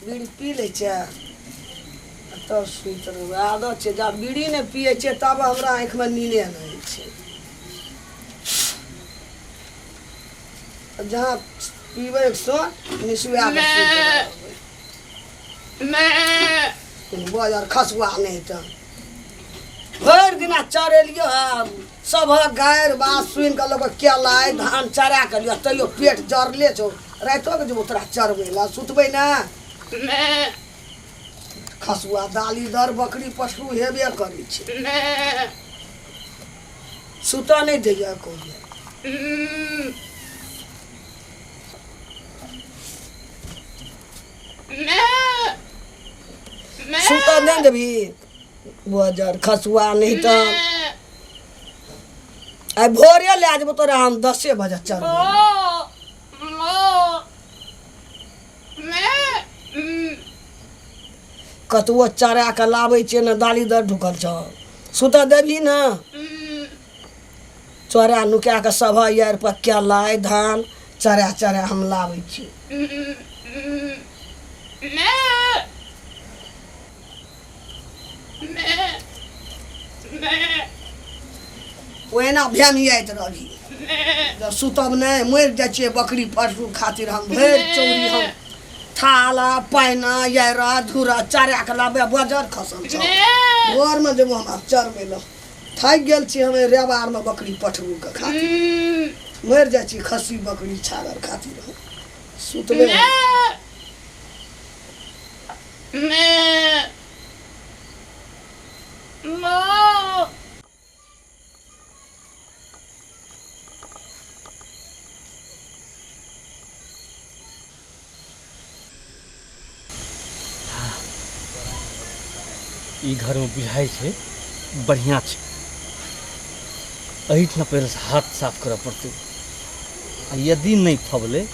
बीड़ी पी लै छै आ तब सुति रहबै। आदत छै, जब बीड़ी नहि पियै छियै तब हमरा आँखिमे नीने नहि होइ छै। जहाँ पीबै सो निसुआ कऽ सुति रहबै। कोनो बजर खसुआ नहि तऽ भरि दिना चरेलियो हँ, सभक गारि बात सुनि कऽ लोक केलाइ धान चरा कऽ लिअ, तैयो पेट जरले छौ। रातिओ के जेबो तोरा चरबै लए, सुतबै ने। खसुआ दाली दर बकरी पशु हेबे करै छै, सुतऽ नहि दैया कोनो। सुतऽ नहि देबही बजर खसुआ नहि तऽ आइ भोरे लए जेबो तोरा हम 10 बजे चढ़बै। कतबो चरा कऽ लाबै छियै ने, दाली दर ढुकल छौ, सुतऽ देबही ने? चोरा नुका कऽ सभ यार पर केलाइ धान चरा चरा हम लाबै छी। ओहिना भेमियाइत रहबही जब सुतब नहि, मरि जाइ छियै बकरी पशु खातिर। हम भरि चौरी हम थाला पानि यारा धूरा चरा कऽ लाबै, बजर खसल छौ। भोरमे जेबो हम आब चरबै लए, थाकि गेल छी हम एहि रेबारमे बकरी पठरूके खातिर। मरि जाइ छी खस्सी बकरी छागर खातिर। हम सुतबै हम। ई घरमे बुझाइ छै बढ़िआँ छै। एहिठिना पहिले हाथ साफ करऽ पड़तै, आ यदि नहि फबलै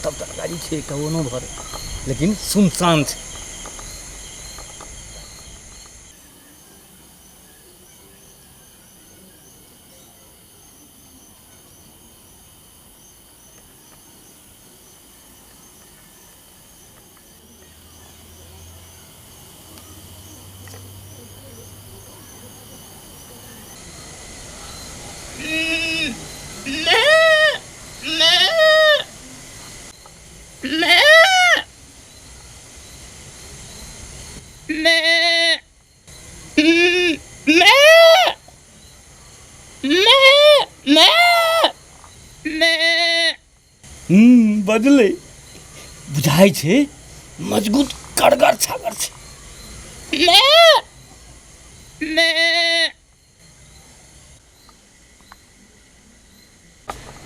तब तऽ गाड़ी छै कोनो घर, लेकिन सुनसान छै। बजलै, बुझाइ छै मजबूत कड़गर छागर छै।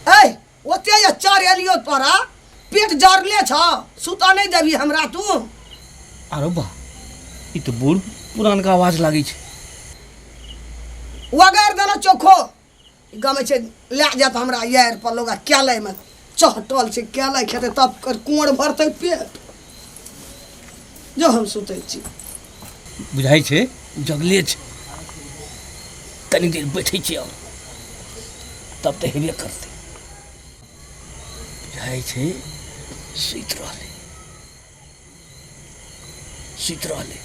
ऐ ओते जे चढ़ एलियो, तोरा पेट जरले छ, सुतऽ नहि देबही हमरा तू? अरे बा, ई तऽ बूढ़ पुरानका आवाज लागै छै। वगैर देना चोखो गमै छै, लए जायत हमरा यार पर लोग केलैमे चहटल छै, केलै खेतै तब कुँवर भरतै पेट। जो, हम सुतै छी। बुझाइ छै जगले छै, कनी देर बैठै छी आओर तब तऽ हेबे करतै। बुझाइ छै सुति रहलै, सुति रहलै।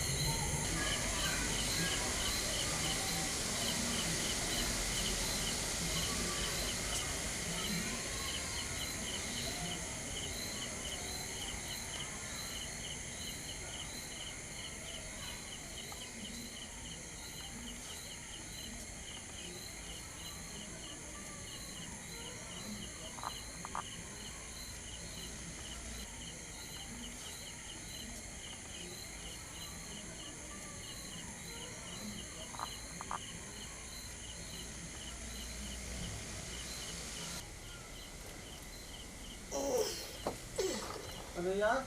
अरे यार,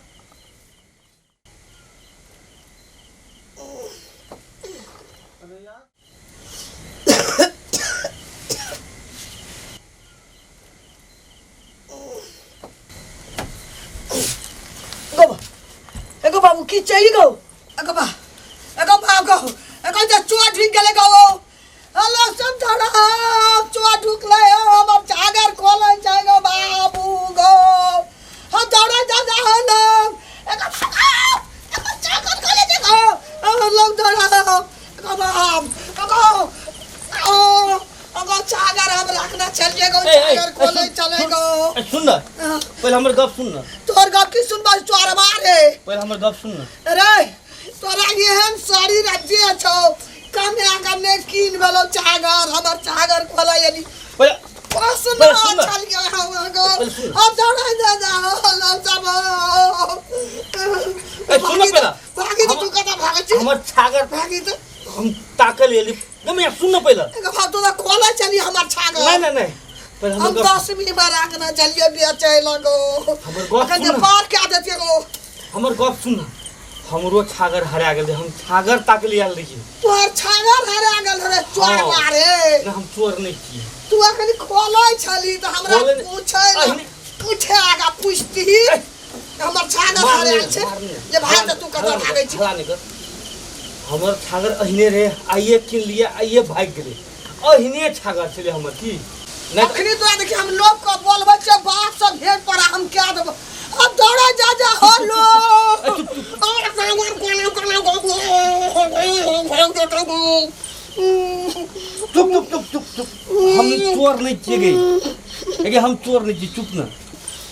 अरे यार, गो एगो बाबू की चाहिए गो? एगो बा, एगो बा गो, एगो जे चोर ढुक गेलै गो। हेलो सब धरा चोर ढुकलै, हमर चादर खोलै छै गो बाबू गो। हम दौड़ै जा जा न एगो एगो छागर खोले देखो लोग दौड़ा एगो बाप एगो ओ एगो छागर हम रखना चलिए गो ए, ए, छागर खोले ए, सुन, चले सुन, गो ए, सुन न पहिले हमर गप सुन न तोहर गप की सुनबा चोरबा रे पहिले हमर गप सुन न रे तोरा एहन शरीर आ जे छौ कमे आगा ने कीन भेलौ छागर हमर छागर खोलै एली पहिले पसना पहिले सुन न। चल गया हम गो पहिले सुन। अब दौड़ा जा जा लो सब ए, सुन न पहिले। भागी तो तू कता भागे छी हमर छागर भागी तो हम ताकल एली गमे सुन न पहिले एगो भाव तोरा खोलै चली हमर छागर नहीं नहीं नहीं पहिले हम हमर गप 10वीं में राखना चलिए बेचे लगो हमर गप अखन जे सुन न। पार कए देतियै गो हमर गप सुन न हमरो छागर हरा गेल हम छागर ताकल आयल रहियै तोहर छागर हरा गेल रे चोर हाँ। मारे नहि हम चोर नहि छियै तू अखन खोलै छली तऽ हमरा खोलै नहि- पूछै ने अहिने- पूछे आगा पूछती हमर छागर मार हरा नहि, छै मार नहि। जे भाई तऽ तू कतऽ हल्ला भागै छी हल्ला नहि कर हमर छागर अहिने रहे आइए किन लिए आइए भागि गेलै अहिने छागर छलै हमर की नहि तऽ- अखनी तोरा देखी हम लोग के बोलबै छै बाप सब भेट पर हम क्या देबो अब दौड़ा जा जा हो लो चुप चुप चुप चुप चुप हम चोर नहि छियै गे गे हम चोर नहि छियै चुप ने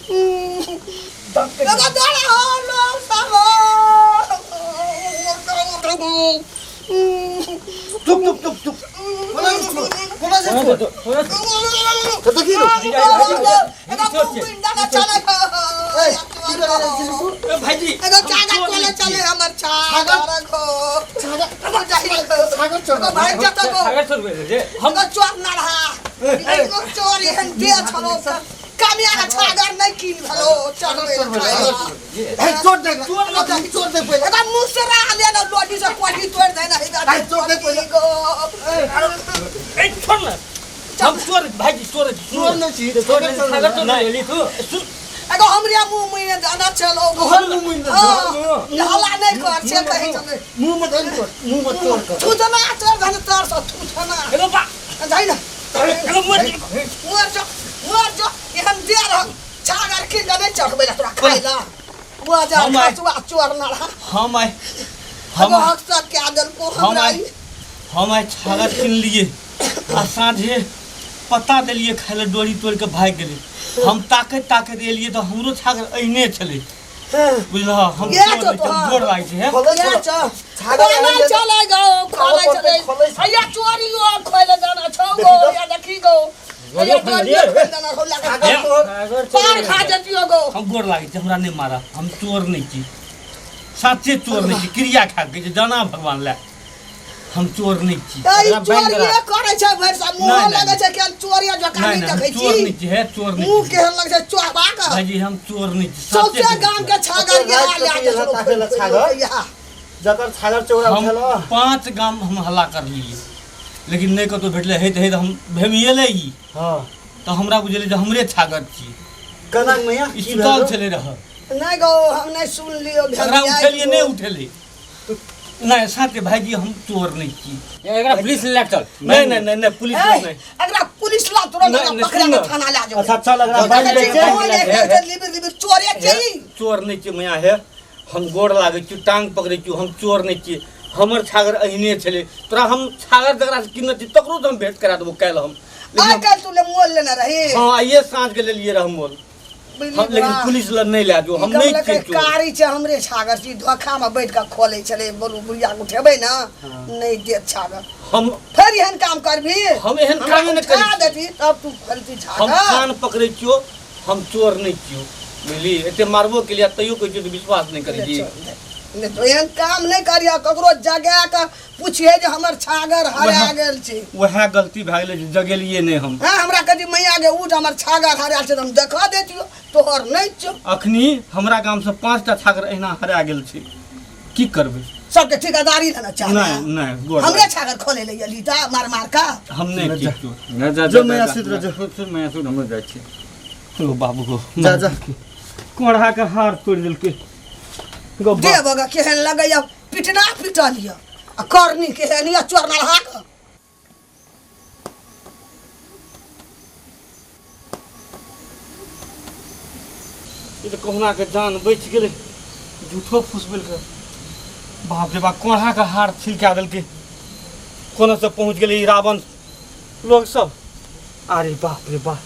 एगो दौड़ा हो लो सब चुप चुप चुप चुप कोना छै चोर? कोना छै चोर? तऽ देखी रौ। ए, की करै रहल छी तू? भाईजी एगो चाचा कोले चले हमर छागर रखो छागर एगो जाहि छागर चोर एगो भाग जतो गो छागर चोर भेल जे हम एगो चोर ना रहा एगो चोर एहन दे छलो कामिया के छागर नहीं कीन भलो चढ़बे हे चोर देख चोर देख चोर देख पहिले एगो मुसरा ले ना लोडी से कोठी तोड़ दे ना भाई, चोर देख पहिले। गो ए छोड़ ना हम चोर भाईजी चोर चोर नहि छी चोर नहीं, छागर चोर नहीं लेली तू सुन एगो हमरे मुंह में जाना चलो तोहर मुंह में ना हल्ला नहीं कर छे कहीं चले मुंह में धन चोर मुंह में चोर कर थूथना चोर धन तर से थूथना एगो बा जाइ ना एगो मर मर जो मर जो एहन दे रह छागर की नहीं चढ़बै ला तोरा खाइ ला बुआ जा हम आइ- खसुआ चोर ना रहा हम आइ हम हम हक से क्या देलको हम हमरा आइ हम आइ छागर किन लिए आ साँझे पत्ता देलियै खाइ लए डोरी तोड़ि कऽ भागि गेलै हम ताकैत ताकैत एलियै तऽ हमरो छागर अहिने छलै बुझलह हम ये चोर तो नहि छी, हम तोहार। गोर लागै छै हे खोलै ये छौ। चल छागर खोलै एहन जे- चले गो खोलै खोलै चले खोलै छै। अया चोरी गो खोले जाना छौ गो देखी तो। या देखी गो अया खोलै डोरी ले। खोले जाना छौ लगा छागर तोहर पार खा जतियो गो हम गोर लागै छै हमरा नहि मारह हम चोर नहि छी साचे चोर नहि छी क्रिया खा के छै जाना भगवान लए हम चोर नहि छी ए एकरा बान्हि चोरिये राख। करै छै भरि सब मुँह नहि, नहि, लगै छै कि हम चोरिया जकाँ नहि नहि नहि हम देखै चोर छी नहि छी हे चोर नहि मुँह छी केहन लगै छै चोरबा के भाईजी हम चोर नहि छी साचे सौंसे कहै गाम छी। के छागर ओते यहाँ राति लए के जाइ यहाँ ताकै लए छागर। यहाँ जकर छागर चौरा हम उठेल 5 गाम हम हल्ला करलियै लेकिन नहि कतहु भेटलै हेत हेत हम भेमिएलै ई हँ तऽ हमरा बुझेलै जे हमरे छागर छी केना मैया ई की सुतल भेल छलै रहऽ नहि गो हम नहि सुनलियो एकरा उठेलियै नहि उठेलै नहि साथे भाईजी हम चोर नहि छी एकरा पुलिस लए चल नहि नहि नहि नहि पुलिस ए, नहि एकरा पुलिस ला तुरंत नहि, एकरा नहि, पकड़ा सुन के न। थाना ला जाओ अच्छा चल एकरा बान्हि दै छै लिबिर लिबिर चोरे छै चोर नहि छी मैया हे हम गोर लागै छी टांग पकड़ै छी हम चोर नहि छी हमर छागर अहिने छलै तोरा हम छागर जकरासँ किनने छी तकरो तऽ हम भेंट करा देबो काल्हि हम आइ लेकिन काल्हि तू ले मोल लेने रही हँ आइए साँझके लेलियै रहऽ मोल हम लेकिन पुलिस लग नहि लए जो हम नहि छियै चोर कारी छै हमरे छागर छी धोखा में बैठ के खोले छलै बोलू बुढ़िया के उठेबै ना नहि देत छागर हम फेर एहन काम करबी हम एहन कामे नहि करै उठा छी। देती तब तू खोलती हम छागर कान पकड़ै छियौ हम चोर नहि छियौ बुझली एते मारबो केलियै तैयो कहै छियौ तऽ विश्वास नहि करै छी नहि तो एहन काम नहि करिह ककरो जगा के पूछिए जे हमर छागर हरा वएह- गेल छै वएह गलती भए गेलै जे जगेलियै नहि हम हाँ हमरा कहती मैया गे उठ हमर छागर हरा छै तऽ हम देखा देतियो तोहर नहि छौ अखनी हमरा गामसँ 5टा छागर अहिना हरा गेल छै की करबै सबके ठेकेदारी लेना चाहे नहि नहि गोर हमरे छागर खोले ले एली ता मार मार का हम नहि छी चोर नहि जा जो मैया सुति रह, जो। सुन मैया सुन हमरो जाइ छी ओ बाबू गो जा जा कोढ़ा के हार तोड़ि देलकै गो दे बगा केहन लगैया पिटना पिटल यऽ आ करनी केहन यऽ चोर नलहा के ई तऽ कहुना के जान बचि गेलै झूठो फूस बोलि बाप रे बाप, कोढ़ाके हार छिलका देलकै। कोना से पहुँच गेलै ई रावण लोग सब। अरे बाप रे बाप।